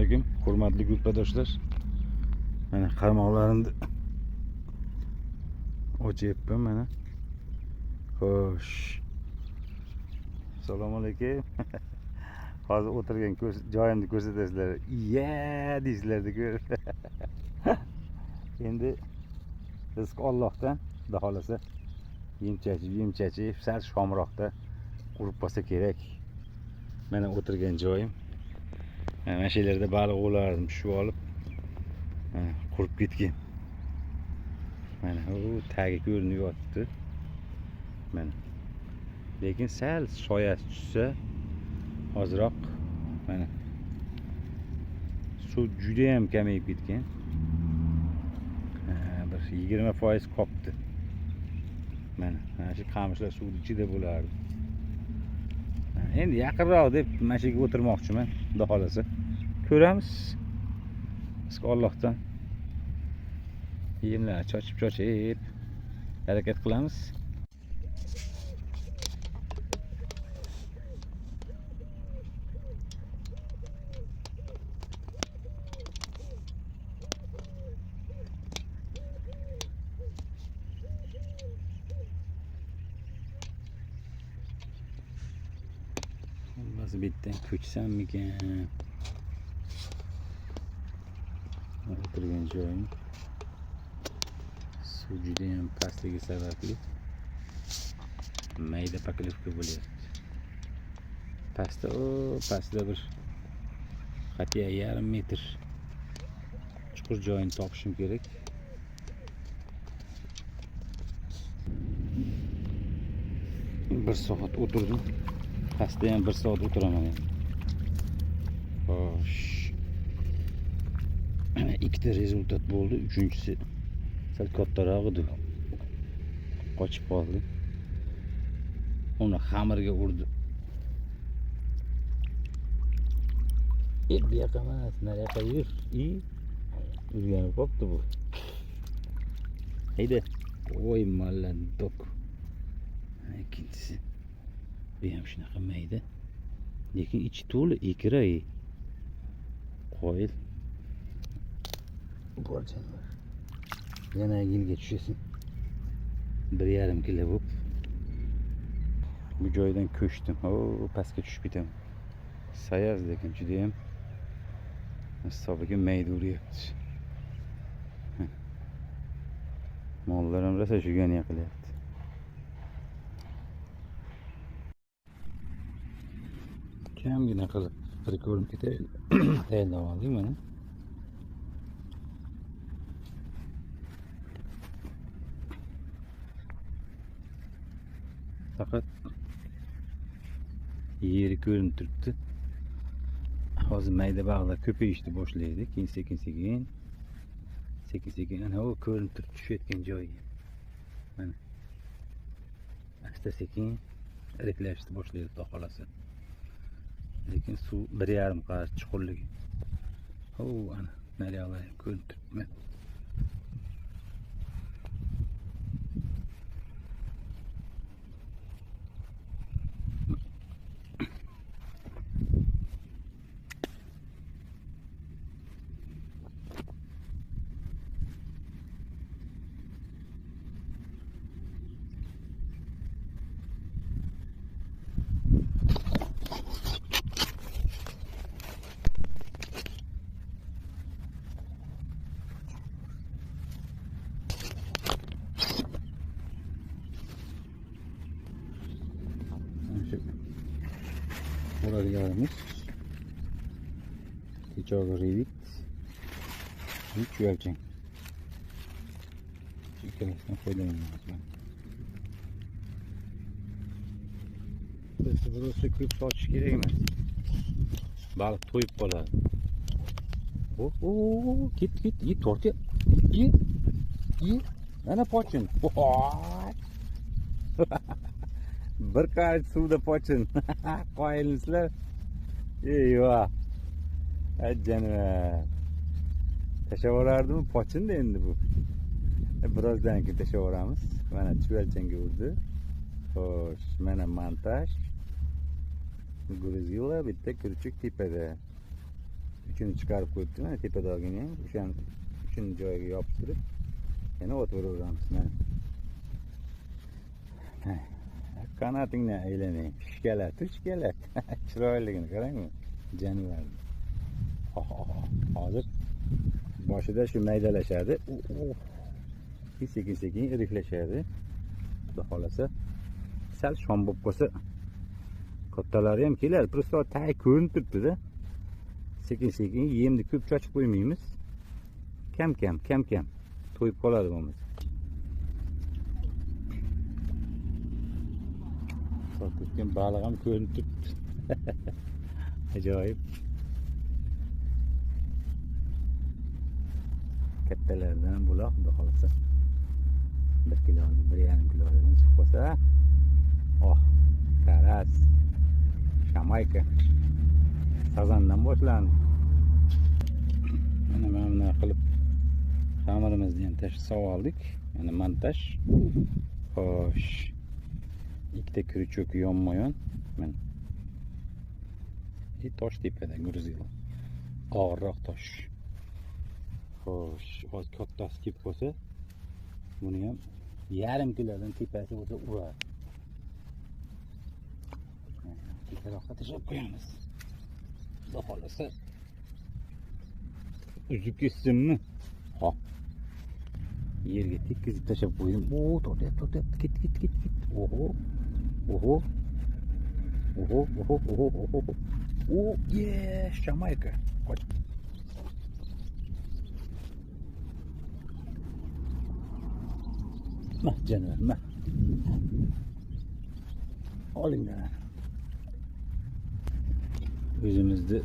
Alaykum, hurmatli gruppadoshlar. Mana qarmoqlarimni ochyapman mana. Xo'sh. Assalomu alaykum. Hozir o'tirgan joyimni ko'rsatasizlar. Iya deysizlar ko'rib. Endi rizq Allohdan, xudo xolasa yem chachib, yem chachib, sal shomroqda urib qolsa kerak. Mana o'tirgan joyim. Mana shu yerlarda baliq ovlardim, tushib olib, qurib ketgan. Mana u tagi ko'rinib yotibdi. Mana. Lekin sal soyasi tushsa ozroq mana suv juda ham kamayib ketgan. Bir 20% qopti. Mana shu qamishlar suvning ichida bo'lardi. Endi yaqinroq deb mana shu yerga o'tirmoqchiman, xudo xolasa. Ko'ramiz. Rizq Allohdan. Yemlar chochib-chochib harakat qilamiz. Xullas, bu yerdan ko'chsammikan? O'tirgan joyim suv juda ham pastligi sababli mayda поклёвка bo'lyapti. Pastda, o pastda bir хотя yarim metr chuqur joyini topishim kerak. Bir soat o'tirdim. Pastda ham bir soat o'tiraman endi. Xo'sh. Ikkita результат bo'ldi. Uchinchisi sal kattaroq edi. Qochib qoldi. Uni xamirga urdi. Bu yoqqa emas, nariyoqqa yur. Urganib qolibdi bu. Hayda. Voy молодок. Ikkinchisi. Bu ham shunaqa mayda. Lekin ichi to'la ikra. Qoyil. Bor jonivor. Yana yilga tushasin. 1,5 kilo bo'lib. Bu joydan ko'chdim. O, pastga tushib ketaman. Sayoz lekin juda ham hisobiga mayda uryapti. Mollar ham rosa shugani qilyapti. Kamgina qilib прикормка tayyorlab oldik mana. Faqat yeri ko'rinib turibdi. Hozir mayda baliqlar ko'payishni boshlaydi. Keyin sekin ana u ko'rinib turib tushayotgan joyi. Mana. Asta sekin iriklashni boshlaydi xudo xolasa. Lekin suv 1,5 qarich chuqurligi. O, ana nariyoqlar ham ko'rinib turibdi. O'radiganimiz kechagi revit chuyalchang. Ikkalasidan foydalanamiz. Biz ko'p sochish kerak emas. Baliq to'yib qoladi. O, ketdi, ketdi, tortyapti. Ye. Mana pochin. Bir qarich suvda pochin. Qoyilmisizlar? Eyvah. Ay jonivor. Tashlab yuborardimi? Pochinda endi bu. Birozdan keyin tashlab yuboramiz. Mana chuvalchangga urdi. Xo'sh, mana montaj. Gruzila bitta kuruchuk tepada. Uchini chiqarib qo'yibdi, mana tepadagini ham o'shani uchini joyiga yopishtirib yana otib mana. Qanotingdan aylanay. Ishkalat, ishkalat. Chiroyligini qarangmi? Jonivorni. Hozir boshida shu maydalashadi. Sekin-sekin iriklashadi. Xudo xolasa sal shom bo'lib qolsa kattalari ham keladi. Prosta tay ko'rinib turibdi-da. Sekin-sekin yemni ko'p chochib qo'ymaymiz. Kam-kam, to'yib qoladi bo'lmasa. Sotayotgan baliq ham ko'rinib turibdi. Ajoyib. Kattalardan ham buloq, xudo xolasa. 1 kiloni, 1,5 kilodan chiqib qolsa, oh, karas, shamayka. Sazandan boshlandi. Mana bunaqa qilib xamirimizni ham tashlab oldik. Mana montaj. Xo'sh. Ikkita kryuchok yonma-yon. Mana. Tosh tepada gruzil. Og'irroq tosh. Xo'sh, hozir kattasi kelib qolsa, buni ham 0,5 kilodan tepasi bo'lsa uradi. Teparoqqa tashlab qo'yamiz. Xudo xolasa uzib ketsinmi? Hop. Yerga tekkizib tashlab qo'ydim. O, tortyapti, tortyapti. Ketdi, ketdi, ketdi. Oho. Oho. Oho, oho, oho, oho. O, ye, shamayka. Qoch. Mah jonivor, mah. Olinglar. O'zimizni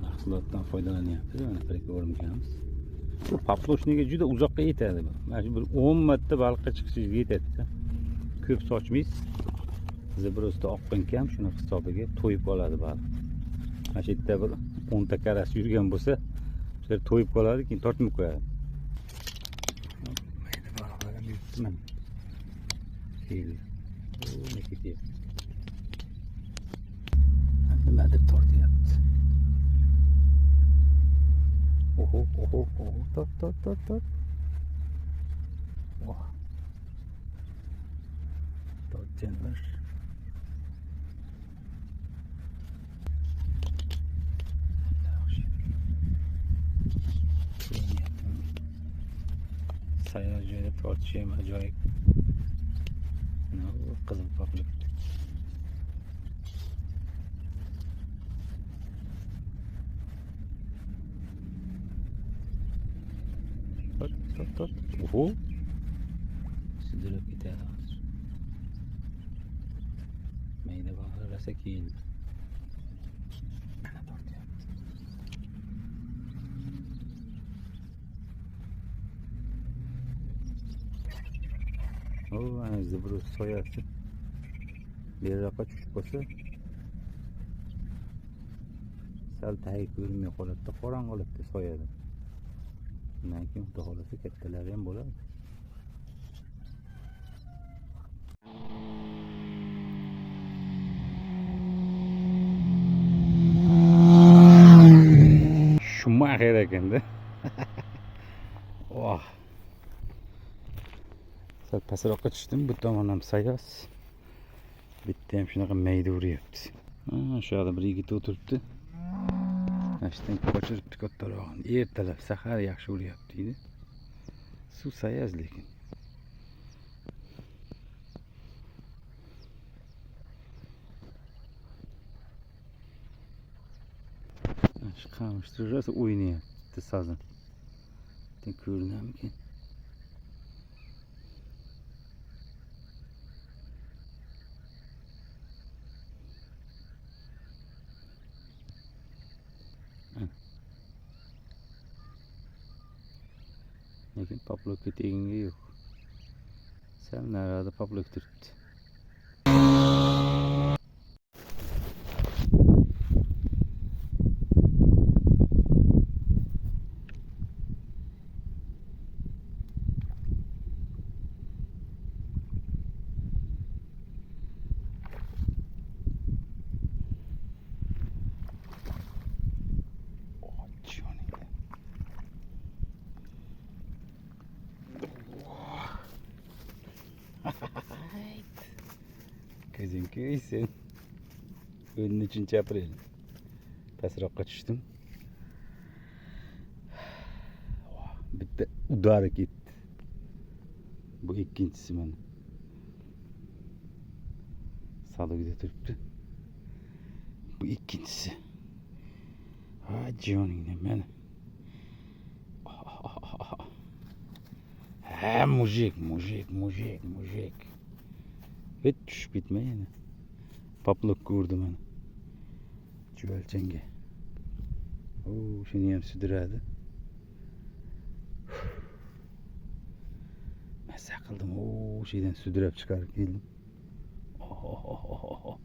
mahsulotdan foydalanyapmiz. Mana prikормкamiz. Bu poploshniga juda uzoqqa yetadi bu. Mana shu bir 10 marta baliqqa chiqishingizga yetadi. Ko'p sochmaysiz. Zibrosda oqqan kam, shuni hisobiga to'yib qoladi baliq. Mana shu yerda bir 10 ta karas yurgan bo'lsa, o'shalar to'yib qoladi, keyin tortmay qo'yadi. Mayda baliqlar ham yuribdi mana. Keldi. Ne ketyapti? Nimadir tortyapti. Oho, oho, oho, tort, tort, tort, tort. Oh. Tort jonivor. Sayoz joyda tortish ham ajoyib. Mana bu qizil poplik. Tort, tort. Oho. Sudrab ketadi hozir. Mayda baliqlar rosa keldi. Mana tortyapti. O, ana zibros soyasi. Beriroqqa tushib qolsa sal tagi ko'rinmay qoladi, qorong'ilikda soyada. Undan keyin xudo xolasa kattalari ham bo'ladi. Shumaxer ekanda. Oh. Sal pastroqqa tushdim, bu tomon ham sayoz. Bitta ham shunaqa mayda uryapti. Shu yerda bir yigit o'tiribdi. Mana shu yerdan qochiribdi kattarog'ini. Ertalab sahar yaxshi uryapti deydi. Suv sayoz lekin. Shu qamishda rosa o'ynayapti sazan. Ko'rinamikin? Lekin poplovka teginga yo'q. Sal narida poplovka turibdi. O'zing kuysin. 13 aprel. Pastroqqa tushdim. Bitta удар i ketdi. Bu ikkinchisi mana. Садок da turibdi. Bu ikkinchisi. Ha, joningdan mana. Ha, мужик, мужик, мужик, мужик. Hech tushib ketma yana. Поплавок ko'rdi mana. Chuvalchangga. O, shuni ham sudradi. Maza qildim. O, sheydan sudrab chiqarib keldim. Oh, oh, oh, oh, oh.